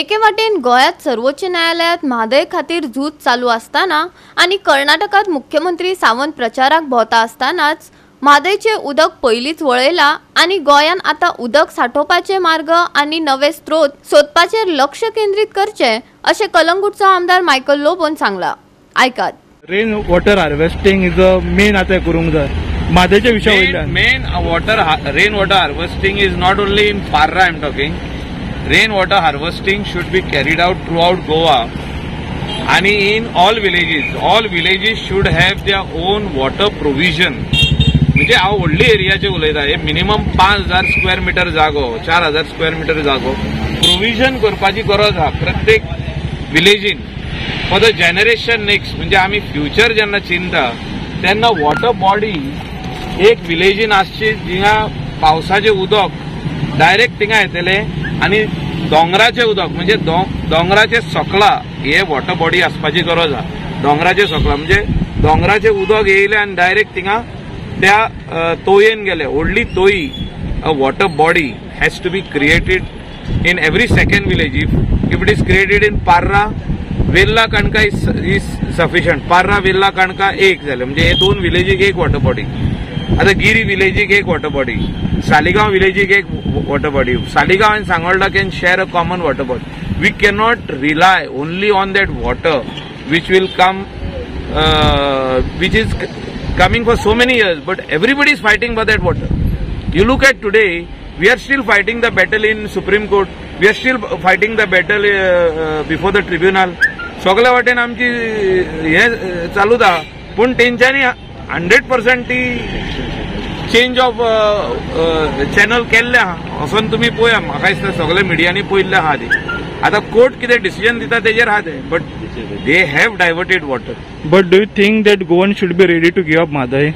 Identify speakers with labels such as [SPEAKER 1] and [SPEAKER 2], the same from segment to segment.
[SPEAKER 1] एके वाटेन गोंयांत सर्वोच्च न्यायालयांत म्हादय खातीर झूज चालू आसतना आनी कर्नाटकांत मुख्यमंत्री सावंत प्रचाराक भोंवता आसतनाच म्हादयचें उदक पयलींच वळयलां आनी गोंयान आतां उदक सांठोवपाचे मार्ग आनी नवे स्रोत सोदपाचेर लक्ष केंद्रीत करचें अशें कलंगूटचो आमदार मायकल लोबोन सांगलां. आयकात.
[SPEAKER 2] Rain water harvesting is a main आतां करूंक जाय म्हादयच्या विशया वयल्यान.
[SPEAKER 3] Main water rain water harvesting is not only in Parra. I am talking rain water harvesting should be carried out throughout Goa आणि in all villages. All villages should have their own water provision. म्हणजे हांव व्हडली एरियाचे उलयता, हे minimum 5,000 square metre जागो, 4,000 square metre जागो provision करपाची गरज आहा प्रत्येक विलेजीन फॉर the generation next. म्हणजे आमी फ्युचर जेन्ना चिंता तेन्ना वॉटर बॉडी एक विलेजीन आसची जिंगा पावसाचें उदक डायरेक्ट थिंगा येतलें आनी दोंगराचें उदक म्हणजे दोंगराचे सकला हे वॉटर बॉडी आसपाची गरज आहा. दोंगराचे सकला म्हणजे दोंगराचें उदक येयलें आनी डायरेक्ट थिंगा त्या तोयेन गेले. व्हडली तोयी a water body has to be created in every second village. If it is created in Parra, Velha, Canacona is sufficient. Parra, Velha, Canacona एक जालें म्हणजे हे दोन विलेजीक एक वॉटर बॉडी. आतां गिरी विलेजीक एक वॉटर बॉडी, सालिगांव विलेजीक एक water body. Saligao and Sangolda can share a common water body. We cannot rely only on that water which will come, which is coming for so many years, but everybody is fighting for that water. You look at today, we are still fighting the battle in Supreme Court, we are still fighting the battle before the tribunal. सगळे वाटेन आमची हे चालूच आहा, पूण तेंच्यांनी 100% ती change of channel केल्लें आहा. वचोन तुमी पळया, म्हाका दिसता सगळे मिडियांनी पळयल्लें आहा ती. आतां कोर्ट कितें डिसिजन दिता तेजेर आहा तें, but they have diverted water.
[SPEAKER 2] But do you think that Goan should be ready to give up Mhadei?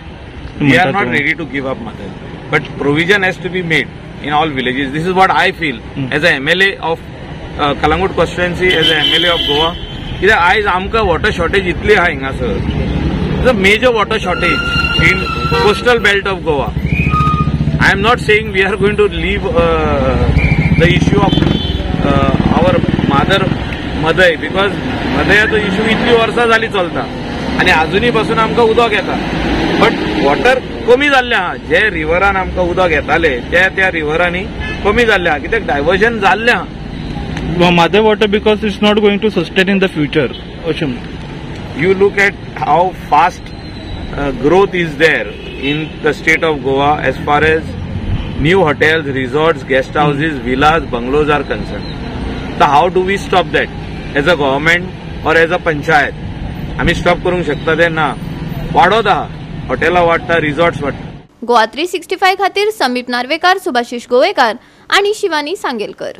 [SPEAKER 3] We are not ready to give up Mhadei, but provision has to be made in all villages. This is what I feel as a MLA of Calangute constituency, as a MLA of Goa. कित्याक आयज आमकां water shortage इतली आहा हिंगासर, it's a major water shortage in coastal belt of Goa. I am not saying we are going to leave the issue of our mother Mhadei, because मदयाचो issue इतली वर्सां जाली चलता आनी आजुनूय पासून आमकां उदक येता, बट वॉटर कमी जाल्लें आहा. जे रिवरान आमकां उदक येताले ते त्या रिवरांनी कमी जाल्लें आहा, कित्याक डायवर्जन जाल्लें आहा.
[SPEAKER 2] Mhadei water because it's not going to sustain in the future. अशें
[SPEAKER 3] You look at how fast growth is there in the state of Goa as far as new hotels, resorts, guest houses, villas, bungalows are concerned. So how do we stop that as a government or as a panchayat? आमी stop करूंक शकता ते ना. वाडत आहा, हॉटेलां वाडटा, resorts वाडटा.
[SPEAKER 1] गोवा 365 खातीर समीप नार्वेकार, सुभाषिश गोवेकार आणि शिवानी सांगेलकर.